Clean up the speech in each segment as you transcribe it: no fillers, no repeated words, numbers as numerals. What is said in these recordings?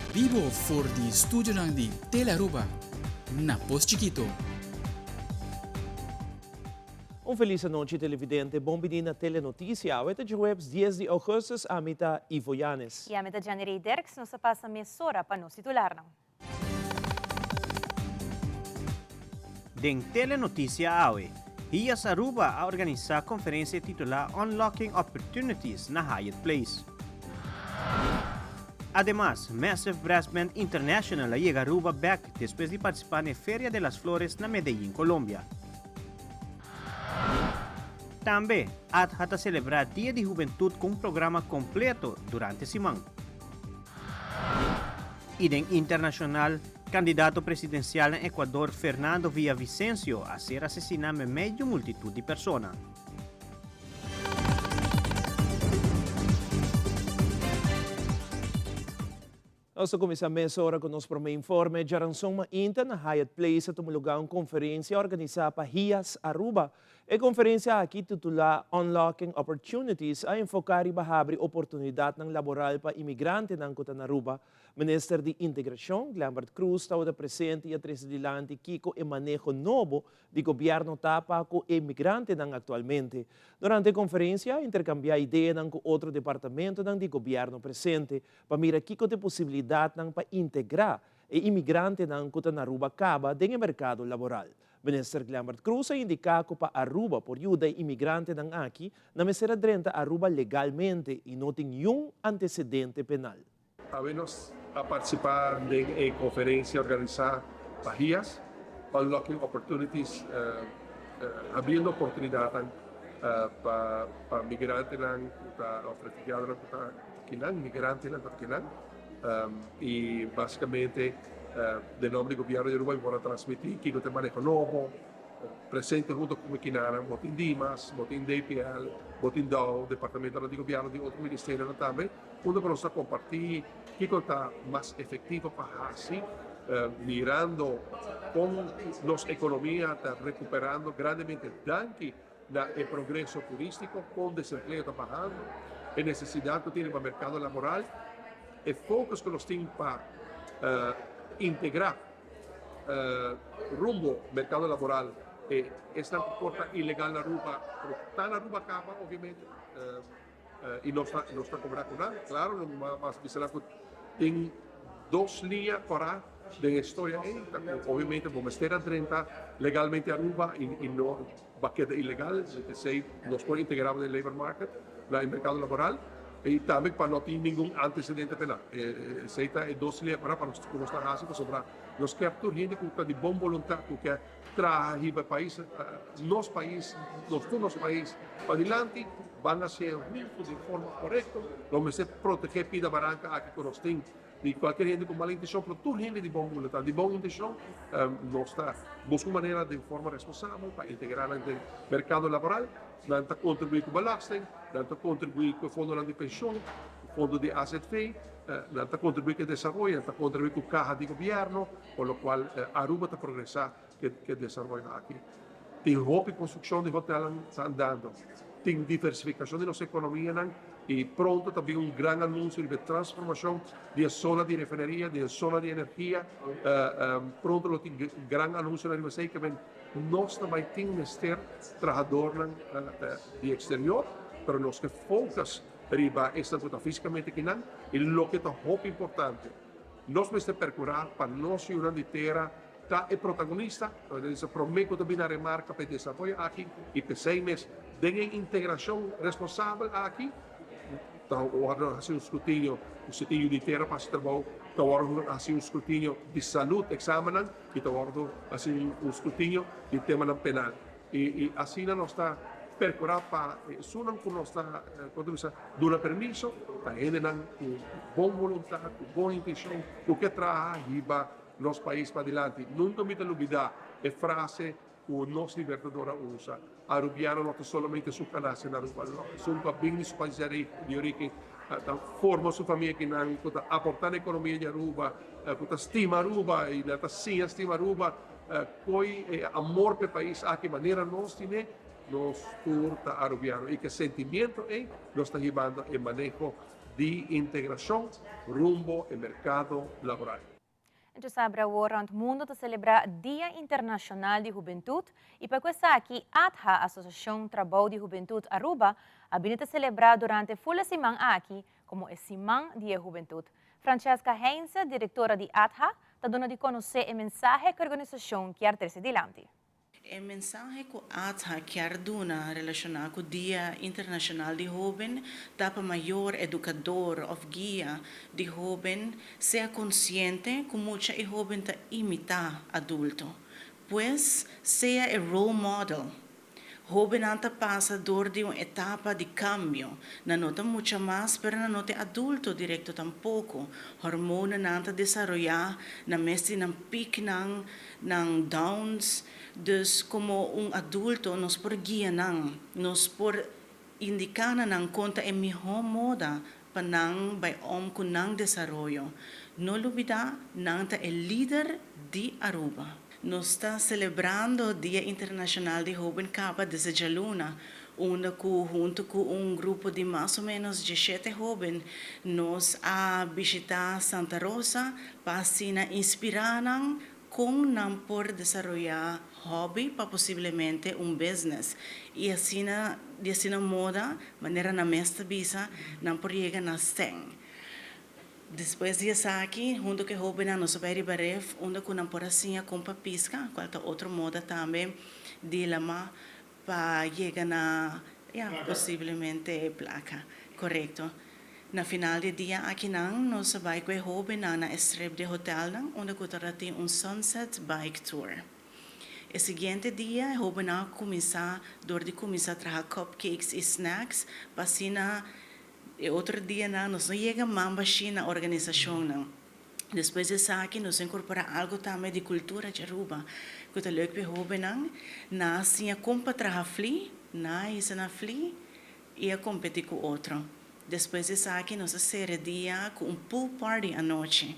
Bibo for di studionan di Telearuba na Pos Chikito. Un felis anochi televidente, bon bini na Telenoticia. Awe ta djaweps dies di augustus, ami ta Ivo Yanes. I ami ta Janirey Dirks, nos ta pasa mesora pa nos titularnan. Den Telenoticia awe, Hias Aruba a organisa conferencia titula Unlocking Opportunities na Hyatt Place. Ademas, Massive Brass Band International a yega Aruba bek despues di participa n'e Feria de las Flores na Medellin, Colombia. Tambe, ATHA ta celebra Dia di Hubentud cu un programa completo durante siman. I den internashonal, kandidato presidensial na Ecuador Fernando Villavicencio a ser asesiná meimei di un multitut di persona. Nos ta kuminsá mesora ku nos promé informe. Djaranson mainta na Hyatt Place a tuma lugá un konferensia organisá pa HIAS Aruba. E konferensia aki titulá Unlocking Opportunities a enfoká riba habri oportunidatnan laboral pa imigrantenan ku ta na Aruba. Minister di Integrashon, Glenbert Croes tabata presente i a trese dilanti kiko e maneho nobo di gobièrnu ta pa ku e migrantenan aktualmente. Durante e konferensia a interkambiá ideanan ku otro departamentonan di gobièrnu presente pa mira kiko ta e posibilidatnan pa integrá e imigrantenan ku ta na Aruba kaba den e merkado laboral. Minister Glenbert Croes a indiká ku pa Aruba por yuda e imigrantenan aki, nan mester a drenta Aruba legalmente i no tin niun antesedente penal. Awe nos a partisipá den e konferensia organisá pa HIAS, Unlocking Opportunities, habriendo oportunidatnan pa pa migrantenan ku ta òf refugiadonan ku ta kinan, migrantenan ku ta kinan. I basikamente den nomber di gobièrnu di Aruba mi por a transmití kiko ta e maneho nobo, presente hunto ku mi kinanan, bo tin Dimas, bo tin DPL, bo tin dow, departamentonan di gobièrnu di otro ministerionan tambe, hunto ku nos ta kompartí kiko ta mas efektivo pa hasi mirando kon nos ekonomia ta rekuperando grandemente danki Na e progreso turístiko, kon desempleo ta bahando, e nesesidat ku tin riba merkado laboral, e focus ku nos tin pa integrá rumbo merkado laboral e esnan ku por ta ilegal na Aruba, pero ta na Aruba kaba obviamente i nos ta nos ta kobrá ku nan. Klaro no mas bisa nan ku tin dos liña kòrá den e storia ei, ta ku obviamente bo mester a drenta legalmente Aruba i no Ba keda ilegal, esei nos por integrá bo den labor market, na e merkado laboral, i tambe pa no tin ningun antesedente penal. Esei ta e dos lei para pa nos ku nos ta hasi pasobra nos kier tur hende ku ta di bon boluntat ku ke traha hiba e pais, nos pais, nos tur nos pais padilanti, ban hasié huntu di forma korekto, lo mester protegé pida baranka aki ku nos tin. Di cualkier hende cu mal intencion, pero tur hende di bon boluntad, di bon intencion, nos ta busca un manera den forma responsabel pa integra nan den mercado laboral. Nan ta contribui cu belasting, nan ta contribui cu e fondonan di pensioen, cu fondo di azv, nan ta contribui cu e desaroyo, nan ta contribui cu caha di gobierno, por lo cual Aruba ta progresa cu e desaroyo aki. Tin hopi construccion di hotelnan ta andando. Tin diversificacion di nos economianan y pronto ta bin un gran anuncio riba e transformacion di e zona di refineria, di e zona di energia. Pronto lo tin gran anuncionan riba esey ke men nos ta bay tin mester trahadornan di exterior, pero nos ke focus riba esnan cu ta fisicamente kinan y loke ta hopi importante, nos mester percura pa nos yunan di tera Ta e protagonista, e promé ku ta bini a remarka pa e desaroyo aki i p'esei mes den e integrashon responsabel aki ta wòrdu hasi un skrutinio ku si tin yu di tera pa hasi trabou, ta wòrdu hasi un skrutinio di salud, eksamennan, i ta wòrdu hasi un skrutinio di temanan penal. I asina nos ta perkurá pa esunnan ku nos ta, kon ta bisa, duna permiso pa hendenan ku bon boluntat, ku bon intenshon, ku ke traha hiba Nos pais padilanti. Nunca mi ta lubida e frase cu nos Libertador a usa, Arubiano no ta solamente esun ca nace na Aruba, no, esun cu a bin di su pais di origen, ta forma su famia akinan, cu ta aporta na economia di Aruba, cu ta stima Aruba y nan ta siña stima Aruba, coy e amor pa e pais aki manera nos tine, nos tur ta Arubiano. Y cu e sentimiento ey nos ta hibando e maneho. di integracion rumbo e mercado laboral. Djasabra awor rond mundo ta celebra Dia Internacional di Hubentud y pa cu esaki ATHA, Asociacion Trabou di Hubentud Aruba, a bini ta celebra durante ful e siman aki como e Siman di e Hubentud. Francesca Heinze, directora di ATHA, ta duna di conoce e mensahe cu e organisacion kier trece dilanti. E mensahe ku ATHA kier duna relashoná ku Dia Internashonal di Hóben ta pa mayor, edukador òf guia di hóben sea konsiente ku mucha i hóben ta imitá adulto. Pues, sea e role model. Hóbennan ta pasa dor di un etapa di kambio. Nan no ta mucha mas, pero nan no ta e adulto direkto tampoko. Hormonanan ta desaroyá, nan mes tin nan piknan, nan downs. Dus komo un adulto nos por guia nan, nos por indiká na nan kon ta e mihó moda pa nan bai om ku nan desaroyo. No lubidá, nan ta e lider di Aruba. Nos ta celebrando Dia Internacional di Hoben caba desde djaluna, unda cu hunto cu un grupo di mas o menos dieshete hoben nos a bishita Santa Rosa pa asina inspira nan con nan por desaroya hobby pa posiblemente un business y asina di asina moda manera nan mes ta bisa nan por yega na cen. Despues di esaki, hunto ku e hóbennan nos a bai riba ref unda ku nan por a siña kon pa piska, kual ta otro moda tambe di lamá pa yega na, ya, posiblemente plaka. Korekto. Na final di e dia akinan nos a bai ku e hóbennan na e strip di e hotelnan unda ku tabata tin un sunset bike tour. E siguiente dia e hóbennan a kuminsá dor di kuminsá traha cupcakes i snacks pa asina E otro dianan nos no yega man bashí na organisashonnan. Despues di esaki nos a inkorporá algu tambe di kultura di Aruba ku ta leuk pa e hóbennan. Nan a siña kon pa traha fli, nan a hisa nan fli i a kompetí ku otro. Despues di esaki nos a sera e dia ku un pool party anochi.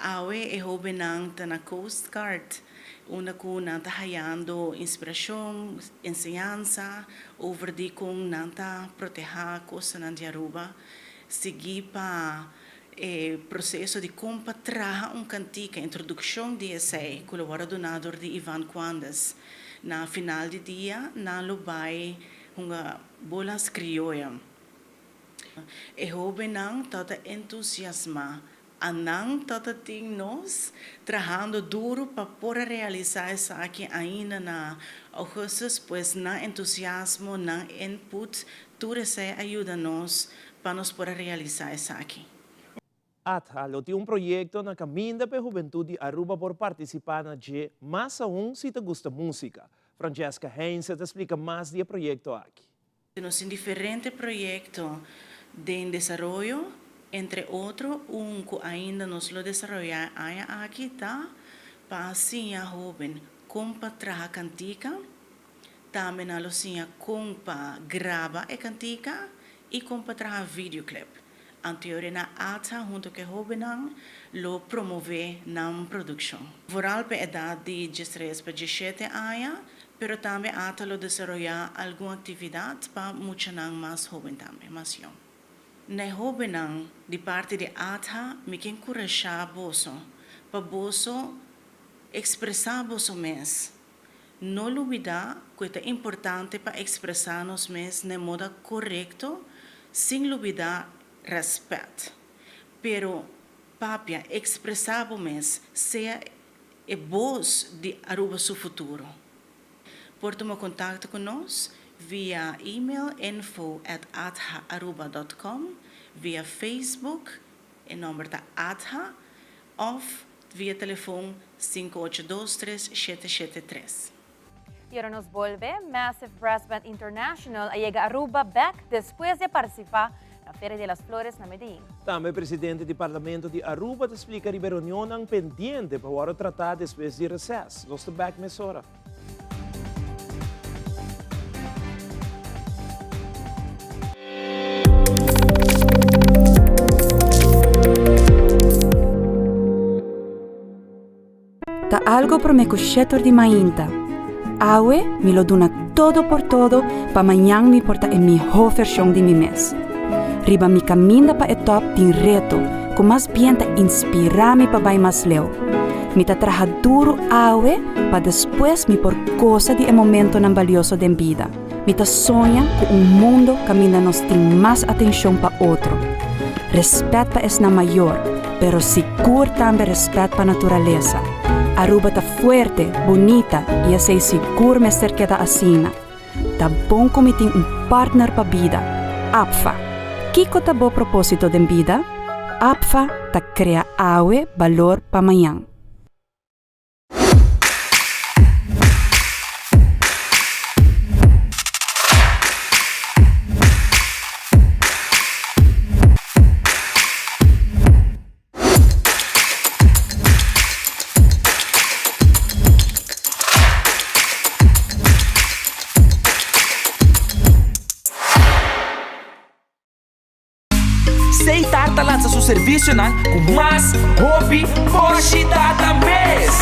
Awe e hóbennan ta na Coast Guard, unda ku nan ta hayando inspirashon, enseñansa over di kon nan ta protehá kostanan di Aruba, sigui pa e proseso di kon pa traha un kantika, introdukshon di esei ku lo wòrdu duná dor di Ivan Quandes. Na final di dia nan lo bai hunga bolas krioya. E hóbennan ta ta entusiasmá. A nan ta ta tin nos trahando duru pa por a realisá esaki ainda na augustus, pues nan entusiasmo, nan input, tur esei a yuda nos pa nos por a realisá esaki. ATHA lo tin un proyecto na caminda pa e hubentud di Aruba por participa na dje, mas aun si ta gusta musica. Francesca Heinze ta splica mas di e proyecto aki. Nos tin diferente proyekto den desaroyo, entre otro un ku ainda nos lo desaroyá e aña aki ta pa siña hóben kon pa traha kantika, tambe nan lo siña kon pa graba e kantika i kon pa traha videoclip. Anteori na ATHA hunto ku e hóbennan lo promové nan produkshon. Vooral pa e edat di diestres pa dieshete aña, pero tambe ATHA lo desaroyá algun aktividat pa muchanan mas hóben tambe, mas yòn. Na e hóbennan di parti di ATHA mi ke enkurashá boso pa boso ekspresá boso mes. No lubidá ku e ta importante pa ekspresá nos mes na e moda korekto sin lubidá rèspèt. Pero papia, ekspresá bo mes, sea e bos di Aruba su futuro. Por tuma kontakto ku nos via email info at athaaruba dot com, via Facebook, e nòmber ta ATHA, Of via telefon 582 3773. Y ora nos bolbe, Massive Brass Band International a yega Aruba bek despues di a participa na Feria de las Flores na Medellin. Tambe presidente di Parlamento di Aruba ta splica riba e reunionnan pendiente pa worde trata despues di reces. Nos ta bek mesora. Ta algo prome ku shetor di mainta. Awe mi lo duna todo por todo pa mañan mi por ta e mihó vershon di mi mes. Riba mi kaminda pa e tòp tin reto ku mas bien ta inspirá mi pa bai mas leu. Mi ta traha duru awe pa despues mi por gosa di e momentonan balioso den bida. Mi ta soña ku un mundo kaminda nos tin mas atenshon pa otro, rèspèt pa esnan mayor, pero sigur tambe rèspèt pa naturalesa. Aruba ta fuerte, bunita i esei sigur mester keda asina. Ta bon ku mi tin un partner pa bida, APFA. Kiko ta bo propósito den bida? APFA ta krea awe balor pa mañan. Seitar ta lansa su servisionan ku mas hopi boshi data mes.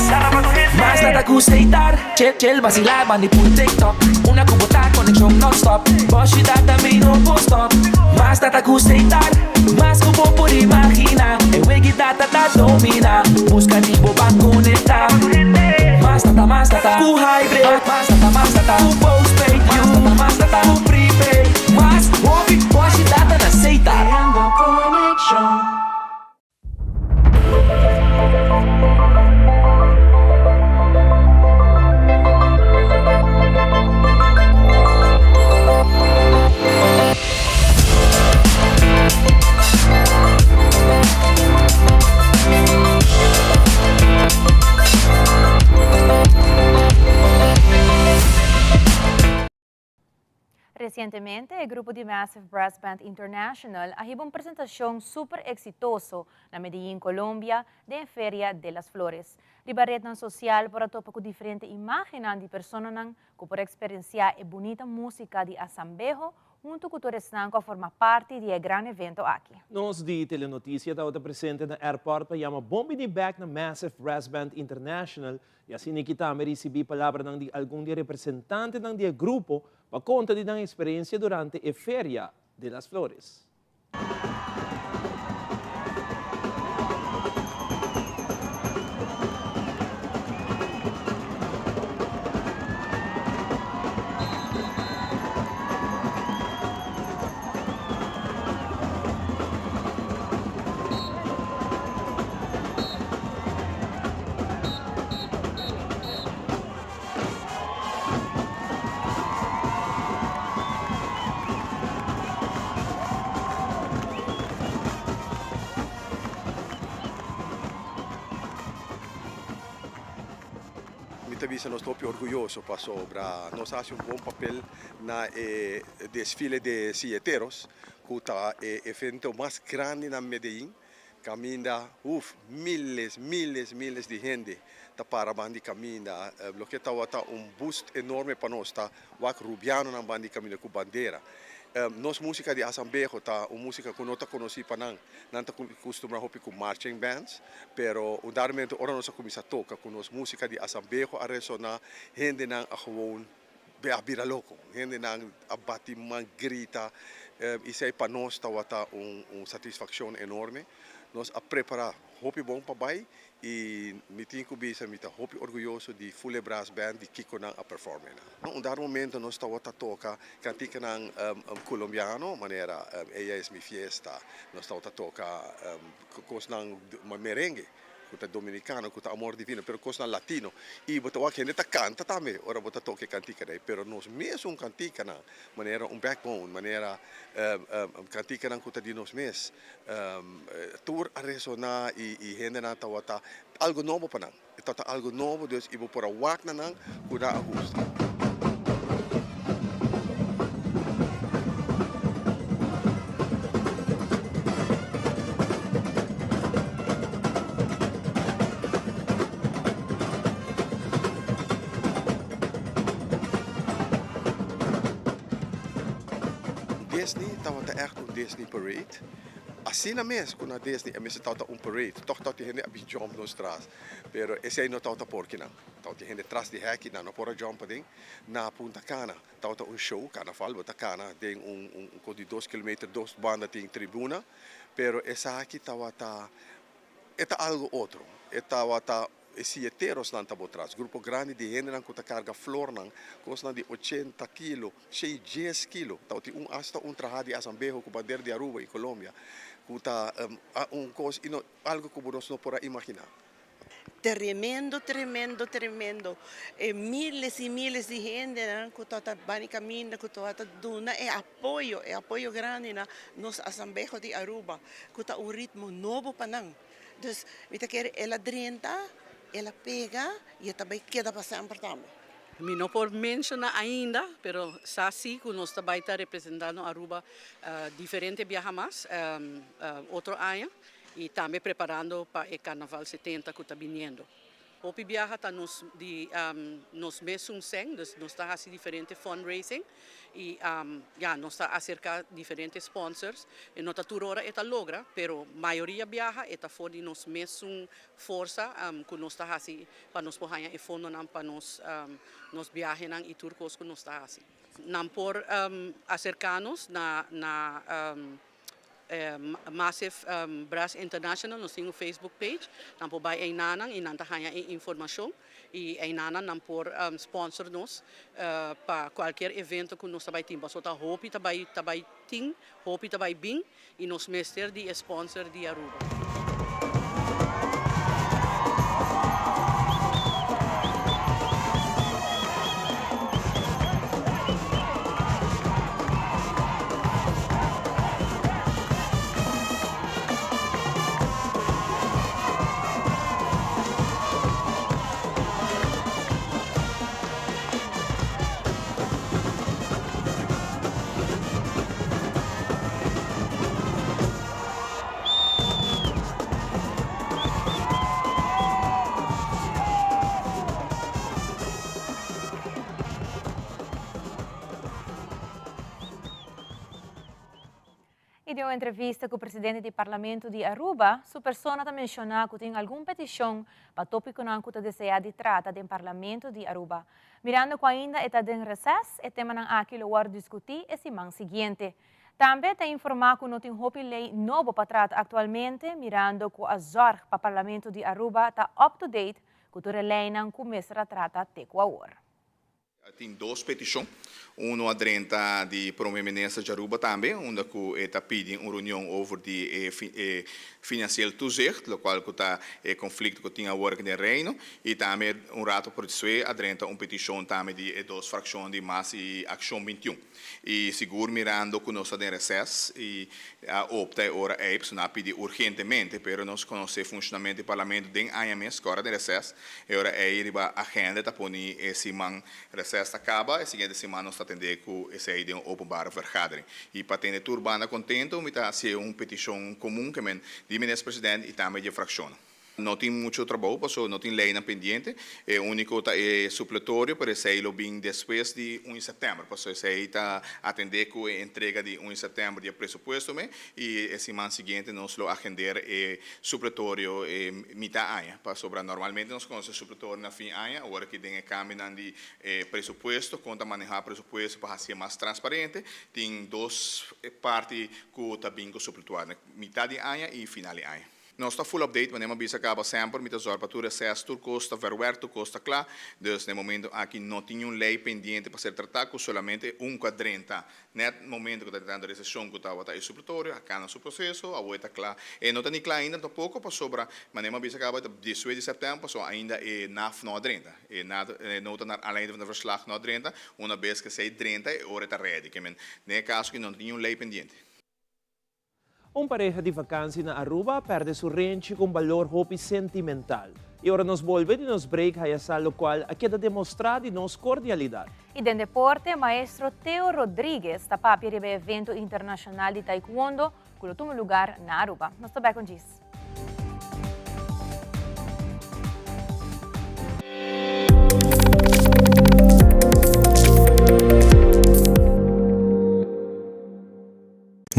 Mas data ku Seitar, chel chel basilá bandi pul TikTok. Una ku bo ta konekshon nònstòp, boshi data mi no por stòp. Mas data ku Seitar, mas ku bo por imaginá. E wegi data ta dominá, buska di bo ban konektá. Mas data, mas data ku hybrid, mas data, mas data ku postpaid, mas data, mas data ku prepaid. Mas hopi boshi data na Seitar. Resientemente e grupo di Massive Brass Band International a hiba un presentacion super exitoso na Medellin, Colombia, den e Feria de las Flores. Riba rednan social por a topa cu diferente imagennan di personanan cu por experiencia e bunita musica di Asambeho hunto cu tur esnan cu a forma parti di e gran evento aki. Nos di Telenoticia tabata presente na airport pa yama bon bini bek na Massive Brass Band International I asina ki tambe risibí palabranan di algun di e representantenan di e grupo pa konta di nan eksperensia durante e Feria de las Flores. Mi ta bisa nos ta hopi orguyoso pasobra nos a hasi un bon papel na e desfile de silleteros ku ta e evento mas grandi na Medellin. Kaminda, uf, miles, miles, miles di hende ta para ban di kaminda. Loke tabata un boost enorme pa nos ta wak rubianonan ban di kaminda ku bandera. Nos músika di Asambeho ta un músika ku no ta konosí pa nan. Nan ta kustumbrá hopi ku marching bands, pero un dado momento ora nos a kuminsá toka ku nos músika di Asambeho a resoná, hendenan a gewoon a bira loko. Hendenan a bati man, grita, esei pa nos tabata un satisfakshon enorme. Nos a prepará hopi bon pa bai i mi tin ku bisa mi ta hopi orguyoso di Fule Brass Band di kiko nan a perform einan. Un dado momento nos tabata toka kantikanan kolombiano manera Ella es mi fiesta, nos tabata toka kosnan merengue. ku ta dominikano, ku ta amor divino, pero kosnan latino. I bo ta wak hende ta kanta tambe ora bo ta toka e kantikanan ei, pero nos mesun kantikanan, manera un backbone, manera kantikanan ku ta di nos mes, tur a resoná i hendenan tabata algu nobo pa nan. E tabata algu nobo, dus i bo por a wak na nan ku nan a gusta. Disney tabata ègt un Disney parade. Asina mes ku na Disney e mester tabata un parade, tòg tabatin hende a bin jump nos tras. Pero esei no tabata porke nan. Tabatin hende tras di hèki, nan no por a jump aden. Na Punta Cana tabata un show, karnaval, bo ta kana den un un kos di dos kilometer, dos banda tin tribuna. Pero esaki tabata, e ta algu otro. E tabata E sieterosnan ta bo tras, grupo grandi di hendenan ku ta karga flornan, kosnan di ochenta kilo, shei dies kilo. Tabatin un asta un traha di Asambeho ku bandera di Aruba i Colombia, ku ta un kos i no algu ku bo nos no por a imaginá. Tremendo, tremendo, tremendo. E miles i miles di hendenan ku tabata bani kaminda, ku tabata duna e apoyo, e apoyo grandi na nos Asambeho di Aruba, ku ta un ritmo nobo pa nan. Dus mi ta kere el a drenta, el a pega y e ta bay keda pa semper tambe. Mi no por menciona ainda, pero sa si cu nos ta bay ta representando Aruba diferente biaha mas otro aña y tambe preparando pa e Carnaval 70 cu ta biniendo. Hopi biaha ta nos di nos mesun sèn, dus nos ta hasi diferente fundraising i ya nos ta aserká diferente sponsors. E no ta tur ora e ta logra, pero mayoria biaha e ta for di nos mesun forsa ku nos ta hasi pa nos por haña e fondonan pa nos nos biahenan i tur kos ku nos ta hasi. Nan por aserká nos na na. Massive Brass International, nos tin un Facebook page, nan por bai einanan y nan ta haña e informacion y einanan nan por sponsor nos pa cualkier evento cu nos ta bai tin, pasobra ta hopi ta bai ta bai tin, hopi ta bai bin y nos mester di e sponsor di Aruba. Y den un entrevista cu presidente di Parlamento di Aruba, su persona ta menciona cu tin algun peticion pa topiconan cu ta desea di trata den Parlamento di Aruba. Mirando cu ainda e ta den reces, e temanan aki lo wordo discuti e siman siguiente. Tambe ta informa cu no tin hopi ley nobo pa trata actualmente, mirando cu a zorg pa Parlamento di Aruba ta up to date cu tur e leynan cu mester a trata te cu awor. Tin dos peticion, uno a drenta di Prome Minister djaruba tambe, unda cu e ta pidi un reunion over di e financieel toezicht, locual cu ta e conflicto cu tin awor aki den Reino, y tambe un rato por despues a drenta un peticion tambe di e dos fraccion di mas y Accion 21. Y sigur mirando cu nos ta den reces y a opta e ora ey, pasobra nan a pidi urgentemente, pero nos conoce funcionamento di Parlamento den aña mes, cu ora den reces, e ora ey riba agenda ta poni e siman reces ta caba, e siguiente siman nos ta atende cu esey den un openbare vergadering. Y pa tene tur banda contento mi ta haci un peticion comun ke men di Minister President y tambe di e fraccionnan. No tin mucho trabou paso no tin leynan pendiente. E unico ta e supletorio pero esey lo bin despues di un di september paso esey ta atende cu e entrega di un di september di e presupuesto me y e siman siguiente nos lo agender e supletorio e mita aña pasobra normalmente nos conoce supletorio na fin aña awor aki den e cambionan di e presupuesto con ta maneha presupuesto pa haci'e mas transparente tin dos parti cu ta bin cu supletuar mita di aña y final di aña. Nos ta full update, manera mi a bisa caba semper mi ta zorg pa tur reces, tur cos ta verwerkt, tur cos ta cla. Dus na e momento aki no tin niun ley pendiente pa ser trata cu solamente un cu a drenta. Net momento cu ta drentando recesion cu tabata e supletorio a cana su proceso, awor e ta cla. E no ta ni cla ainda tampoco pasobra manera mi a bisa caba ta diesnuebe di september pasobra ainda e naf no a drenta. E nota naar aanleiding van de verslag no a drenta. Una bes cu esey drenta e ora e ta ready. Ke men den e caso aki no tin niun ley pendiente. Un pareha di vakansi na Aruba a perde su renchi ku un balor hopi sentimental. I ora nos bolbe di nos break haya sa lokual a keda demostrá di nos kordialidat. I den deporte, maestro Theo Rodriguez ta papia riba e evento internashonal di taekwondo ku lo tuma lugar na Aruba. Nos ta bek un djis.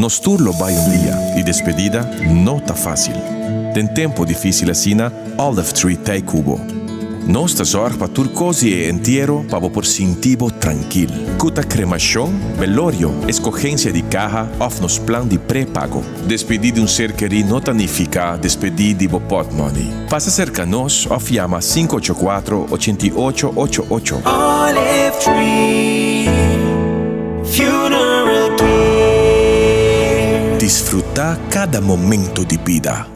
Nos tur lo bai un dia y despedida no ta facil. Den tempo dificil asina, Olive Tree t'ey cu bo. Nos ta zorg pa tur cos di e entiero pa bo por sinti bo trankil. Cu ta cremacion, velorio, escogencia di caha of nos plan di pre-pago. Despedi di un ser kerí no ta nifica despedi di bo potmoney. Pasa cerca nos of yama 584 88 88. Olive Tree Funeral Care. Disfruta cada momento di bida.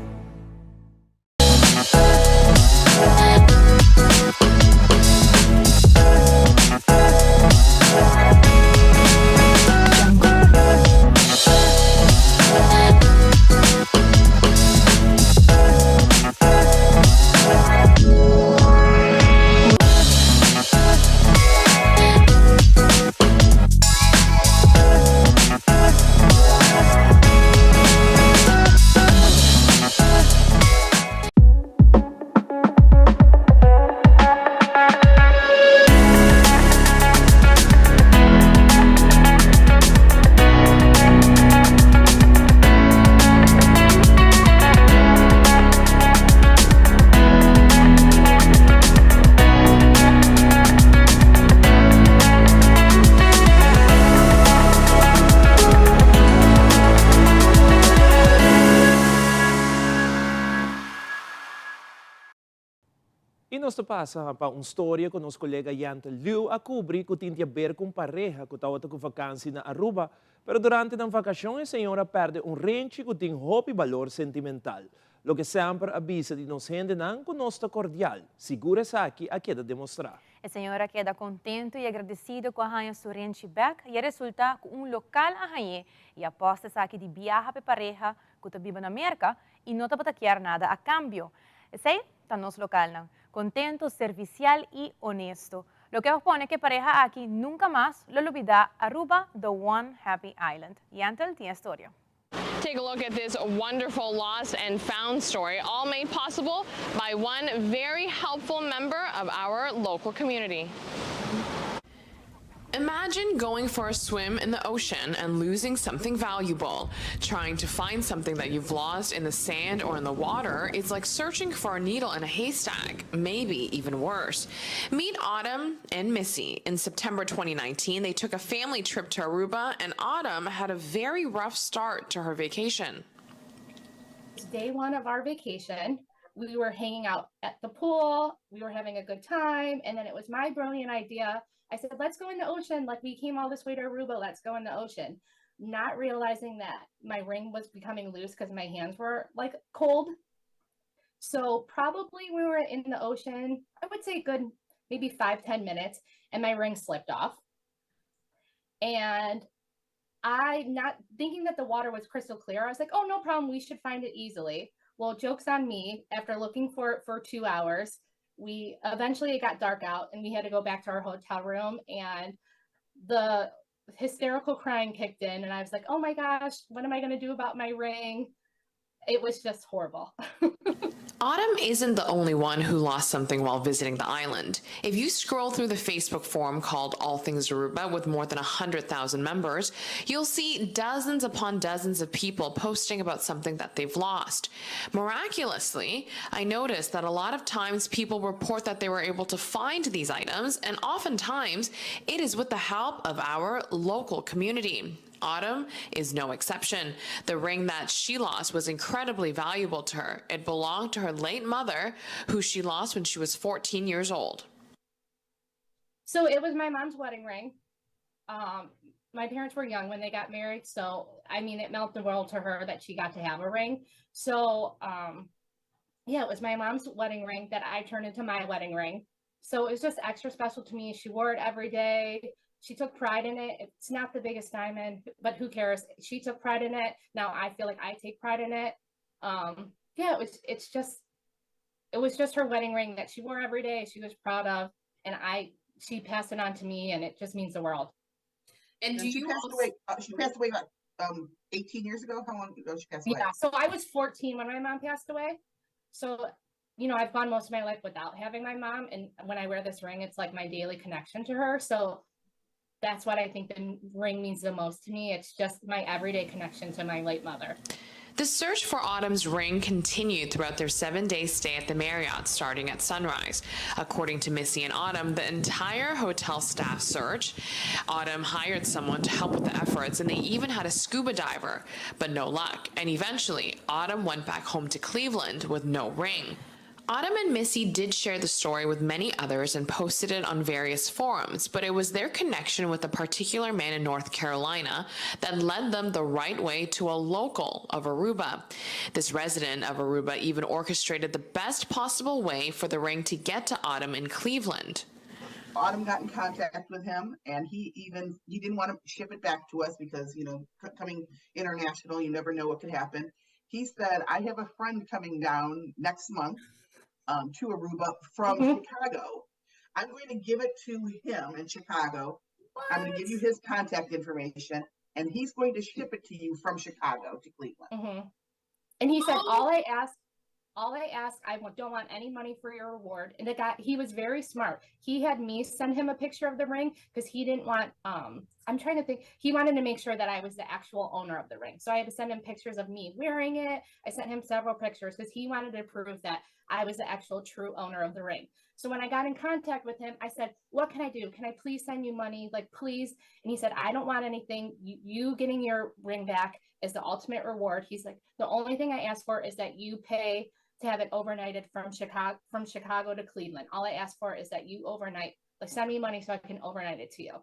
I nos ta pasa pa un storia ku nos kolega Yante Liu a kubri ku tin di aber ku un pareha ku tabata ku vakansi na Aruba, pero durante nan vakashon e señor a pèrdè un renchi ku tin hopi balor sentimental. Loke semper a bisa di nos hendenan ku nos ta kordial, sigur esaki a keda demostrá. E señor a keda kontentu i agradesido ku a haña su renchi bèk i a resultá ku un lokal a hañ'é i a pòst esaki di biaha pa e pareha ku ta biba na Merka i no tabata kier nada a kambio. Esei ta nos lokalnan, kontentu, servisial i honesto. Loke a pone ku e pareha aki nunka mas lo lubidá Aruba, the one happy island. Yentl tin e storia. Take a look at this wonderful lost and found story, all made possible by one very helpful member of our local community. Imagine going for a swim in the ocean and losing something valuable. Trying to find something that you've lost in the sand or in the water is like searching for a needle in a haystack, maybe even worse. Meet Autumn and Missy. In September 2019, they took a family trip to Aruba, and Autumn had a very rough start to her vacation. Day one of our vacation, we were hanging out at the pool, we were having a good time, and then it was my brilliant idea. I said, let's go in the ocean. Like, we came all this way to Aruba, let's go in the ocean. Not realizing that my ring was becoming loose because my hands were like cold. So probably we were in the ocean, I would say good maybe five ten minutes, and my ring slipped off. And I, not thinking that the water was crystal clear, I was like, oh, no problem. We should find it easily. Well, joke's on me. After looking for it for 2 hours, we eventually it got dark out and we had to go back to our hotel room, and the hysterical crying kicked in, and I was like, oh my gosh, what am I going to do about my ring? It was just horrible. Autumn isn't the only one who lost something while visiting the island. If you scroll through the Facebook forum called All Things Aruba with more than 100,000 members, you'll see dozens upon dozens of people posting about something that they've lost. Miraculously, I noticed that a lot of times people report that they were able to find these items, and oftentimes it is with the help of our local community. Autumn is no exception. The ring that she lost was incredibly valuable to her. It belonged to her late mother, who she lost when she was 14 years old. So it was my mom's wedding ring. My parents were young when they got married, so it meant the world to her that she got to have a ring. It was my mom's wedding ring that I turned into my wedding ring. So it was just extra special to me. She wore it every day. She took pride in it. It's not the biggest diamond, but who cares? She took pride in it. Now I feel like I take pride in it. It was just her wedding ring that she wore every day. She was proud of, and she passed it on to me, and it just means the world. And And do she you passed also away, she passed away like 18 years ago? How long ago she passed away? Yeah, so I was 14 when my mom passed away. So I've gone most of my life without having my mom. And when I wear this ring, it's like my daily connection to her. So That's what I think the ring means the most to me. It's just my everyday connection to my late mother. The search for Autumn's ring continued throughout their seven day stay at the Marriott, starting at sunrise. According to Missy and Autumn, the entire hotel staff search. Autumn hired someone to help with the efforts, and they even had a scuba diver, but no luck. And eventually, Autumn went back home to Cleveland with no ring. Autumn and Missy did share the story with many others and posted it on various forums, but it was their connection with a particular man in North Carolina that led them the right way to a local of Aruba. This resident of Aruba even orchestrated the best possible way for the ring to get to Autumn in Cleveland. Autumn got in contact with him, and he even he didn't want to ship it back to us because you know coming international, you never know what could happen. He said, "I have a friend coming down next month to Aruba from mm-hmm. Chicago. I'm going to give it to him in Chicago. What? I'm going to give you his contact information, and he's going to ship it to you from Chicago to Cleveland. And he said, All I ask all I ask, I don't want any money for your reward. And the guy, he was very smart. He had me send him a picture of the ring because he didn't want, I'm trying to think, he wanted to make sure that I was the actual owner of the ring. So I had to send him pictures of me wearing it. I sent him several pictures because he wanted to prove that I was the actual true owner of the ring. So when I got in contact with him, I said, What can I do? Can I please send you money? Like, please. And he said, I don't want anything. You, you getting your ring back is the ultimate reward. He's like, The only thing I ask for is that you pay to have it overnighted from Chicago from Chicago to Cleveland. All I ask for is that you overnight, like send me money so I can overnight it to you.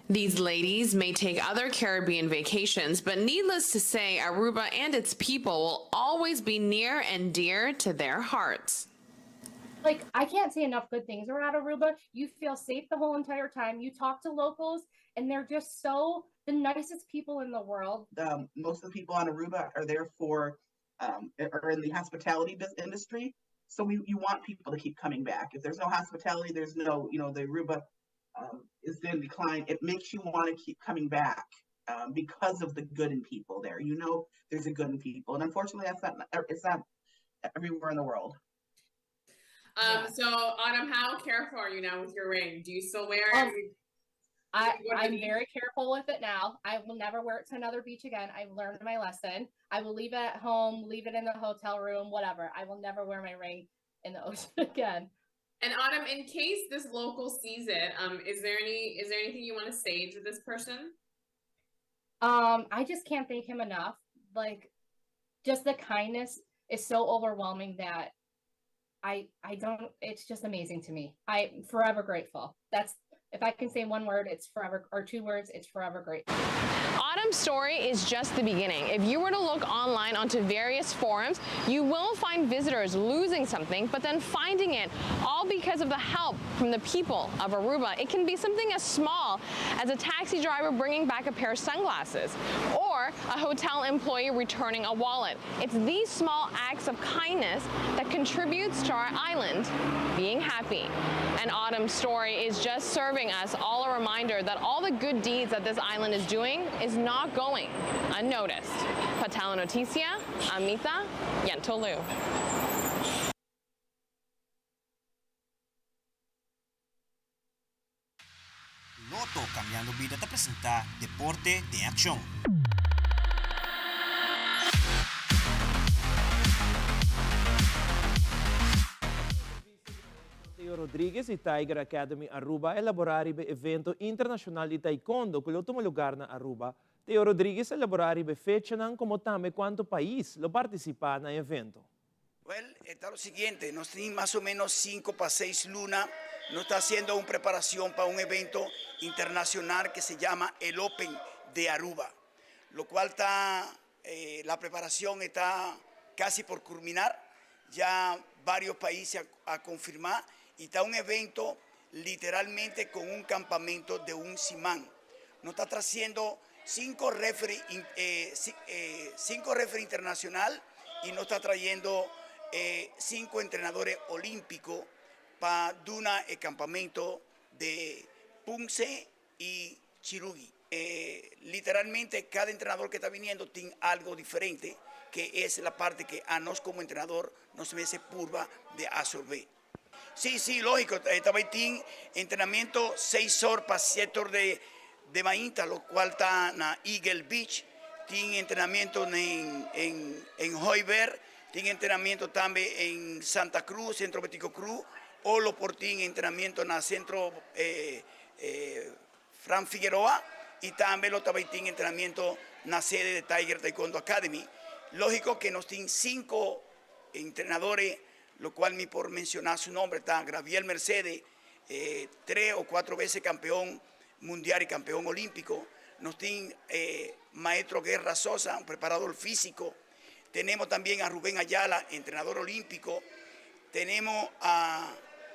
These ladies may take other Caribbean vacations, but needless to say, Aruba and its people will always be near and dear to their hearts. Like I can't say enough good things about Aruba. You feel safe the whole entire time. You talk to locals and they're just so the nicest people in the world. Most of the people on Aruba are there for are in the hospitality business industry. So we you want people to keep coming back. If there's no hospitality, there's no, you know, the Aruba is in decline. It makes you want to keep coming back because of the good in people there. You know, there's a good in people, and unfortunately, that's not it's not everywhere in the world. So Autumn, how careful are you now with your ring? Do you still wear it? I, I'm very careful with it now. I will never wear it to another beach again. I've learned my lesson. I will leave it at home, leave it in the hotel room, whatever. I will never wear my ring in the ocean again. And Autumn, in case this local sees it, is there any is there anything you want to say to this person? I just can't thank him enough. Like, just the kindness is so overwhelming that I I don't it's just amazing to me. I'm forever grateful. That's if I can say one word, it's forever, or two words, it's forever grateful. Autumn's story is just the beginning. If you were to look online onto various forums, you will find visitors losing something, but then finding it, all because of the help from the people of Aruba. It can be something as small as a taxi driver bringing back a pair of sunglasses or a hotel employee returning a wallet. It's these small acts of kindness that contributes to our island being happy. And Autumn's story is just serving us all a reminder that all the good deeds that this island is doing is not going unnoticed. Pa Telenoticia, ami ta Yentl Liu. Lotto Cambiando Bida ta presenta Deporte den Accion. Mateo Rodriguez di Tiger Academy Aruba a elabora riba e evento internacional di taekwondo cu lo tuma lugar na Aruba. Teo Rodriguez a elabora riba e fechanan como tambe cuanto pais lo participa na e evento. Well, e ta lo siguiente, nos tin mas o menos 5 pa 6 luna, nos ta haciendo un preparacion pa un evento internacional que se llama el Open de Aruba, lo cual ta, la preparacion ta casi por culminar, ya varios países a confirma y ta un evento literalmente con un campamento de un siman. Nos ta trayendo 5 referee internacional y nos ta trayendo 5 entrenadores olímpicos pa duna e campamento de Poomsae y Chirugi. Literalmente cada entrenador que está viniendo tiene algo diferente, que es la parte que a nos como entrenador nos hace purba de absorber. Sí, sí, lógico, también tiene entrenamiento 6 horas para 7 horas de, de mainta lo cual ta na Eagle Beach, tin entrenamiento en en en Hooiberg, tin entrenamiento tambe en Santa Cruz, Centro Betico Cruz, o lo por tin entrenamiento na Centro Fran Figueroa y tambe lo ta bay tin entrenamiento na sede de Tiger Taekwondo Academy. Logico que nos tin cinco entrenadores, lo cual mi por menciona su nombre, ta Graviel Mercedes, tres o cuatro veces campeón mundial y campeón olímpico. Nos tin Maestro Guerra Sosa, un preparador físico. Tenemos también a Rubén Ayala, entrenador olímpico. Tenemos a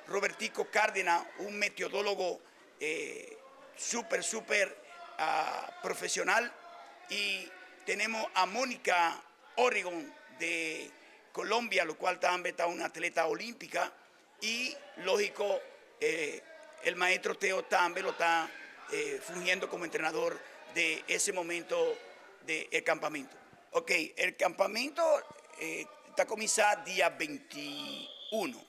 Robertico Cárdenas, un meteorólogo súper, súper profesional. Y tenemos a Mónica Oregon de Colombia, lo cual también está una atleta olímpica. Y, lógico, el maestro Teo también lo está fungiendo como entrenador de ese momento del campamento. Ok, el campamento ta cuminsa dia 21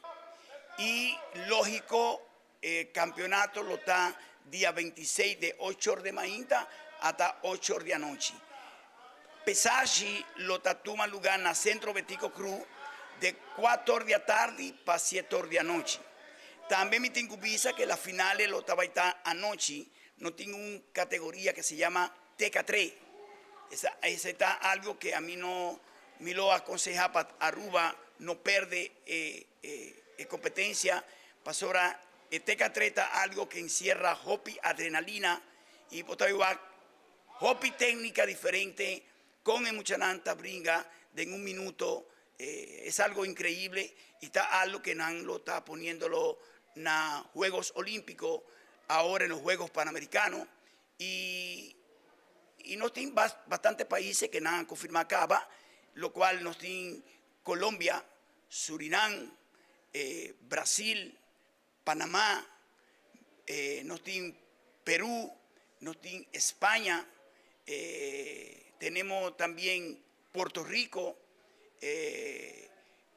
y lógico e campeonato lo ta dia 26 de 8 or di mainta hasta 8 or di anochi. Pesashi lo ta tuma luga na Centro Betico Cruz de 4 or di atardi pa 7 or di anochi. Tambe mi tin cu bisa cu la finale lo ta bay ta anochi, no tin un categoria cu se yama TK3. Esa esa ta algo cu ami no mi lo aconseha pa Aruba no perde e e competencia pasobra e TK3 ta algo cu encierra hopi adrenalina y bo ta wak hopi tecnica diferente con e muchanan ta bringa den un minuto es algo increible y ta algo que nan lo ta poniendolo na Juegos Olimpico ahora en los Juegos Panamericanos y y nos tin bastante países que nan a confirma caba lo cual nos tin Colombia, Surinam, Brasil, Panamá, nos tin Perú, nos tin España, tenemos también Puerto Rico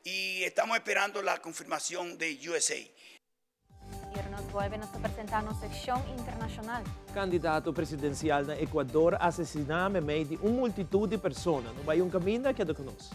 y estamos esperando la confirmación de USA. Y ora nos bolbe nos ta presenta nos seccion internacional. Candidato presidencial na Ecuador asesina memey di un multitud di persona. No bay un caminda, keda cu nos.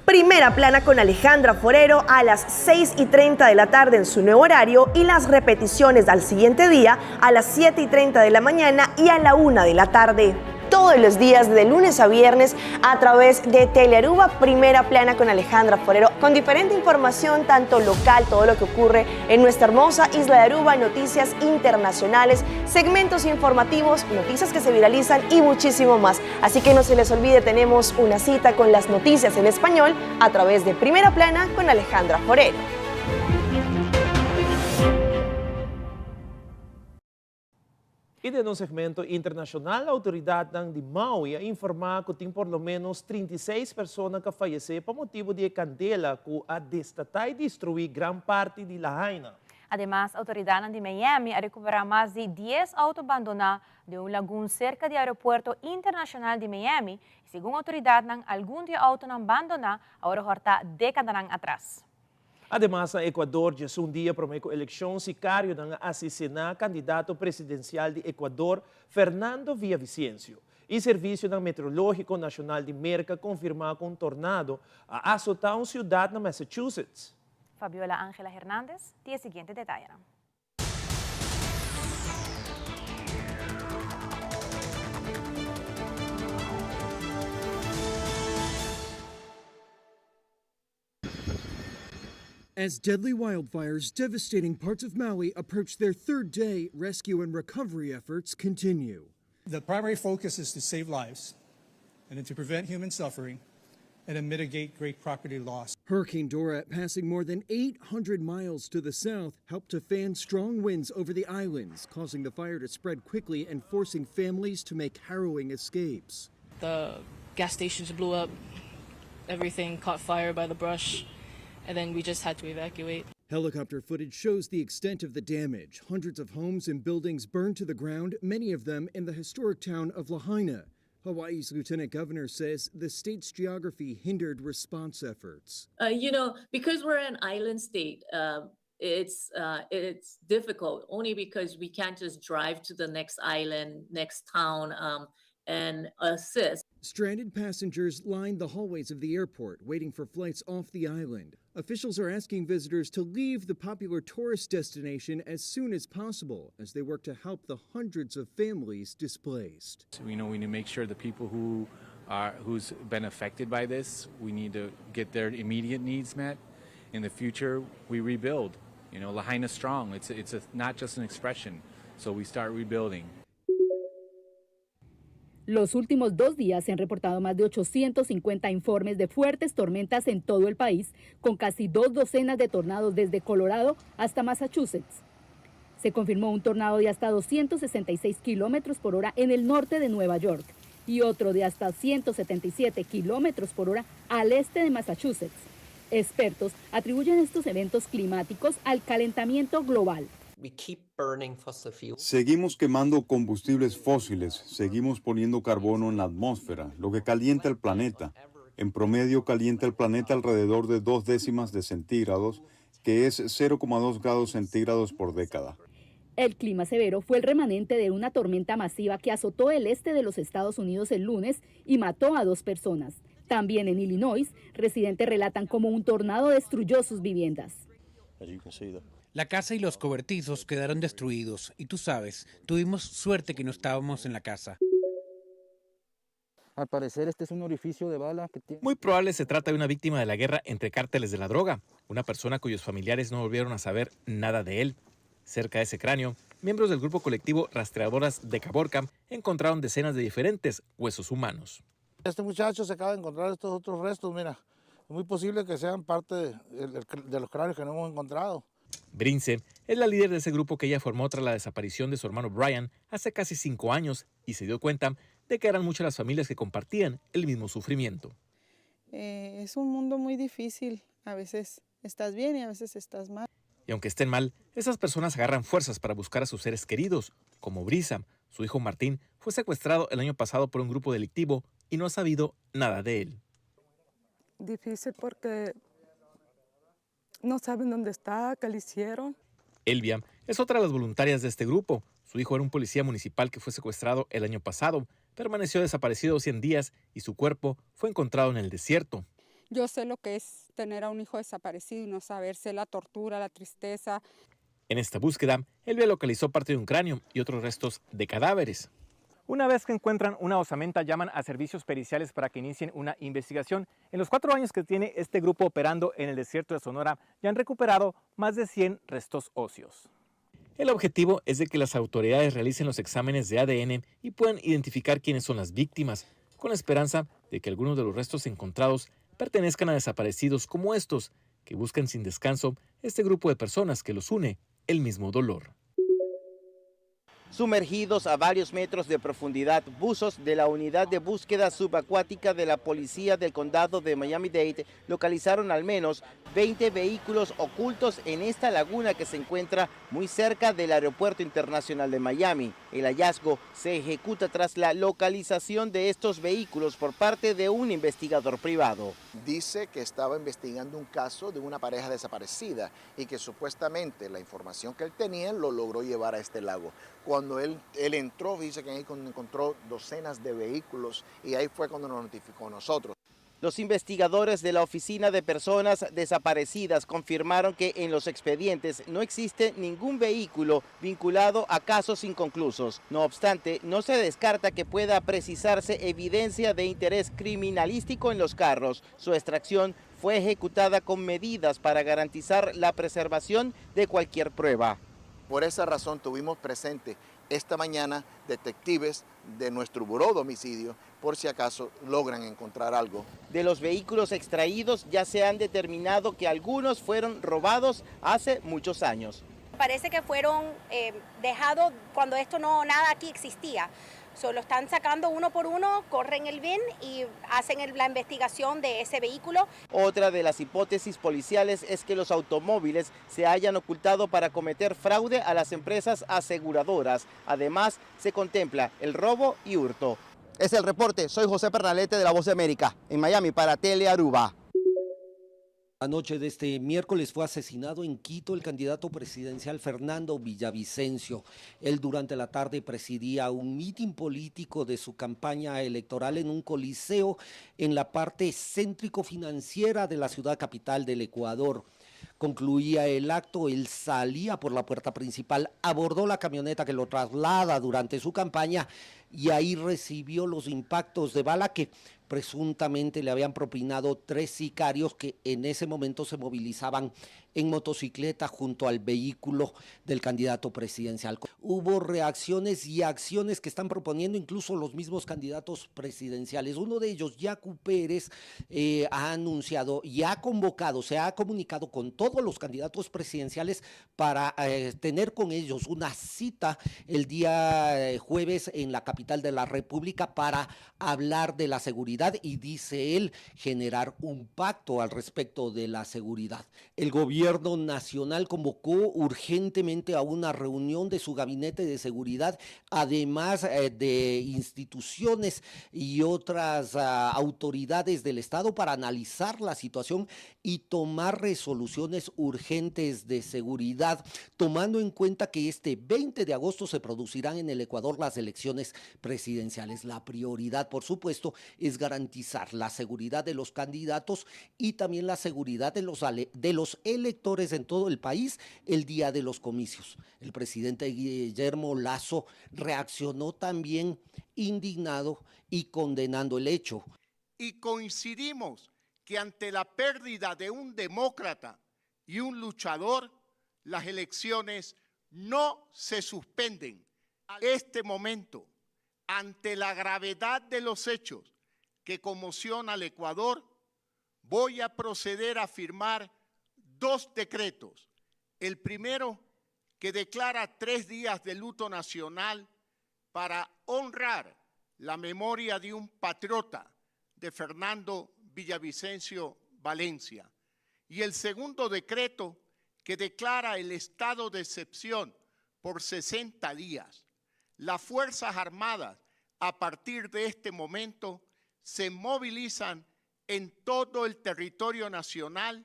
Primera Plana con Alejandra Forero a las 6 y 30 de la tarde en su nuevo horario y las repeticiones al siguiente día a las 7 y 30 de la mañana y a la 1 de la tarde. Todos los días de lunes a viernes a través de Telearuba Primera Plana con Alejandra Forero, con diferente información, tanto local, todo lo que ocurre en nuestra hermosa isla de Aruba, noticias internacionales, segmentos informativos, noticias que se viralizan y muchísimo más. Así que no se les olvide, tenemos una cita con las noticias en español a través de Primera Plana con Alejandra Forero. Y den un segmento internacional, autoridadnan di Maui a informa cu tin por lo menos 36 persona cu a fayece pa motibo di e candela cu a destata y destrui gran parti di Lahaina. Ademas, autoridadnan di Miami a recupera mas di dies auto bandona den un lagun cerca di aeropuerto internacional di Miami y segun autoridadnan algun di e autonan bandona a worde horta decadanan atras. Ademas na Ecuador djesun dia prome ku elekshon sikarionan a asesiná kandidato presidensial di Ecuador Fernando Villavicencio i Servisionan Meteorológiko Nashonal di Merka konfirmá ku un tornado a asotá un siudat na Massachusetts. Fabiola Angela Hernandez tin e siguiente detayenan. As deadly wildfires devastating parts of Maui approach their third day, rescue and recovery efforts continue. The primary focus is to save lives and to prevent human suffering and to mitigate great property loss. Hurricane Dora, passing more than 800 miles to the south, helped to fan strong winds over the islands, causing the fire to spread quickly and forcing families to make harrowing escapes. The gas stations blew up, everything caught fire by the brush, and then we just had to evacuate. Helicopter footage shows the extent of the damage. Hundreds of homes and buildings burned to the ground, many of them in the historic town of Lahaina. Hawaii's lieutenant governor says the state's geography hindered response efforts. Uh, you know, because we're an island state, uh, it's uh, it's difficult only because we can't just drive to the next island, next town, um, and assist. Stranded passengers lined the hallways of the airport, waiting for flights off the island. Officials are asking visitors to leave the popular tourist destination as soon as possible as they work to help the hundreds of families displaced. We know we need to make sure the people who are who's been affected by this, we need to get their immediate needs met. In the future, we rebuild. You know, Lahaina strong. It's it's a, not just an expression. So we start rebuilding. Los últimos dos días se han reportado más de 850 informes de fuertes tormentas en todo el país, con casi dos docenas de tornados desde Colorado hasta Massachusetts. Se confirmó un tornado de hasta 266 kilómetros por hora en el norte de Nueva York y otro de hasta 177 kilómetros por hora al este de Massachusetts. Expertos atribuyen estos eventos climáticos al calentamiento global. Seguimos quemando combustibles fósiles, seguimos poniendo carbono en la atmósfera, lo que calienta el planeta. En promedio calienta el planeta alrededor de dos décimas de centígrados, que es 0,2 grados centígrados por década. El clima severo fue el remanente de una tormenta masiva que azotó el este de los Estados Unidos el lunes y mató a dos personas. También en Illinois, residentes relatan cómo un tornado destruyó sus viviendas. La casa y los cobertizos quedaron destruidos y tú sabes, tuvimos suerte que no estábamos en la casa. Al parecer este es un orificio de bala que tiene... Muy probable se trata de una víctima de la guerra entre cárteles de la droga, una persona cuyos familiares no volvieron a saber nada de él. Cerca de ese cráneo, miembros del grupo colectivo Rastreadoras de Caborca encontraron decenas de diferentes huesos humanos. Este muchacho se acaba de encontrar estos otros restos, mira. Es muy posible que sean parte de, de, de los cráneos que no hemos encontrado. Brince es la líder de ese grupo que ella formó tras la desaparición de su hermano Brian hace casi cinco años y se dio cuenta de que eran muchas las familias que compartían el mismo sufrimiento. Eh, es un mundo muy difícil. A veces estás bien y a veces estás mal. Y aunque estén mal, esas personas agarran fuerzas para buscar a sus seres queridos, como Brisa. Su hijo Martín fue secuestrado el año pasado por un grupo delictivo y no ha sabido nada de él. Difícil porque no saben dónde está, qué le hicieron. Elvia es otra de las voluntarias de este grupo. Su hijo era un policía municipal que fue secuestrado el año pasado. Permaneció desaparecido 100 días y su cuerpo fue encontrado en el desierto. Yo sé lo que es tener a un hijo desaparecido y no saberse la tortura, la tristeza. En esta búsqueda, Elvia localizó parte de un cráneo y otros restos de cadáveres. Una vez que encuentran una osamenta, llaman a servicios periciales para que inicien una investigación. En los cuatro años que tiene este grupo operando en el desierto de Sonora, ya han recuperado más de 100 restos óseos. El objetivo es de que las autoridades realicen los exámenes de ADN y puedan identificar quiénes son las víctimas, con la esperanza de que algunos de los restos encontrados pertenezcan a desaparecidos como estos, que buscan sin descanso este grupo de personas que los une el mismo dolor. Sumergidos a varios metros de profundidad, buzos de la unidad de búsqueda subacuática de la policía del condado de Miami-Dade localizaron al menos 20 vehículos ocultos en esta laguna que se encuentra muy cerca del Aeropuerto Internacional de Miami. El hallazgo se ejecuta tras la localización de estos vehículos por parte de un investigador privado. Dice que estaba investigando un caso de una pareja desaparecida y que supuestamente la información que él tenía lo logró llevar a este lago. Cuando él, él entró, dice que ahí encontró docenas de vehículos y ahí fue cuando nos notificó a nosotros. Los investigadores de la Oficina de Personas Desaparecidas confirmaron que en los expedientes no existe ningún vehículo vinculado a casos inconclusos. No obstante, no se descarta que pueda precisarse evidencia de interés criminalístico en los carros. Su extracción fue ejecutada con medidas para garantizar la preservación de cualquier prueba. Por esa razón tuvimos presente esta mañana detectives de nuestro buró de homicidio por si acaso logran encontrar algo. De los vehículos extraídos ya se han determinado que algunos fueron robados hace muchos años. Parece que fueron eh, dejados cuando esto no, nada aquí existía. Solo están sacando uno por uno, corren el VIN y hacen la investigación de ese vehículo. Otra de las hipótesis policiales es que los automóviles se hayan ocultado para cometer fraude a las empresas aseguradoras. Además, se contempla el robo y hurto. Es el reporte. Soy José Pernalete de La Voz de América, en Miami para Tele Aruba. Anoche de este miércoles fue asesinado en Quito el candidato presidencial Fernando Villavicencio. Él durante la tarde presidía un mitin político de su campaña electoral en un coliseo en la parte céntrico-financiera de la ciudad capital del Ecuador. Concluía el acto, él salía por la puerta principal, abordó la camioneta que lo traslada durante su campaña y ahí recibió los impactos de bala que presuntamente le habían propinado tres sicarios que en ese momento se movilizaban en motocicleta junto al vehículo del candidato presidencial. Hubo reacciones y acciones que están proponiendo incluso los mismos candidatos presidenciales. Uno de ellos, Yacu Pérez, eh, ha anunciado y ha convocado, se ha comunicado con todos los candidatos presidenciales para eh, tener con ellos una cita el día eh, jueves en la capital de la República para hablar de la seguridad y, dice él, generar un pacto al respecto de la seguridad. El gobierno nacional convocó urgentemente a una reunión de su gabinete de seguridad, además eh, de instituciones y otras ah, autoridades del Estado para analizar la situación y tomar resoluciones urgentes de seguridad, tomando en cuenta que este 20 de agosto se producirán en el Ecuador las elecciones presidenciales. La prioridad, por supuesto, es garantizar la seguridad de los candidatos y también la seguridad de los, de los electores en todo el país el día de los comicios. El presidente Guillermo Lazo reaccionó también indignado y condenando el hecho. Y coincidimos que ante la pérdida de un demócrata y un luchador, las elecciones no se suspenden. Este momento, ante la gravedad de los hechos que conmociona al Ecuador, voy a proceder a firmar dos decretos. El primero, que declara tres días de luto nacional para honrar la memoria de un patriota, de Fernando Villavicencio Valencia. Y el segundo decreto, que declara el estado de excepción por 60 días. Las Fuerzas Armadas, a partir de este momento, se movilizan en todo el territorio nacional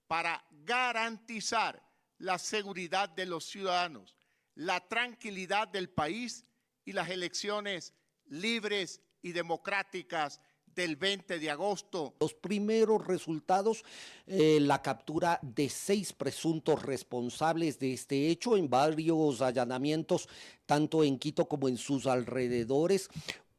para garantizar la seguridad de los ciudadanos, la tranquilidad del país y las elecciones libres y democráticas del 20 de agosto. Los primeros resultados, eh, la captura de seis presuntos responsables de este hecho en varios allanamientos, tanto en Quito como en sus alrededores.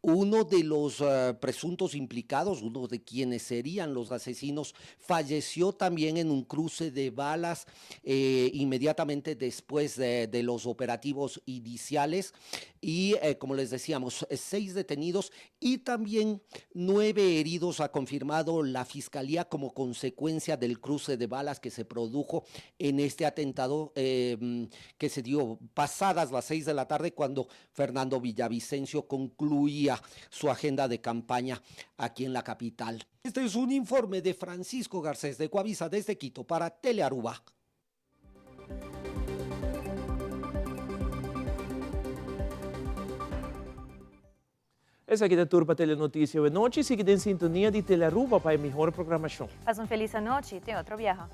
Uno de los eh, presuntos implicados, uno de quienes serían los asesinos, falleció también en un cruce de balas eh, inmediatamente después de, los operativos iniciales. Y eh, como les decíamos, seis detenidos y también nueve heridos ha confirmado la fiscalía como consecuencia del cruce de balas que se produjo en este atentado que se dio pasadas las seis de la tarde cuando Fernando Villavicencio concluía su agenda de campaña aquí en la capital. Este es un informe de Francisco Garcés de Coavisa desde Quito para Telearuba. Esaki ta tur pa Telenoticia awe nochi. Sigui den sintonia di Telearuba pa e mihor programacion. Pasa un feliz anochi. Te otro biaha.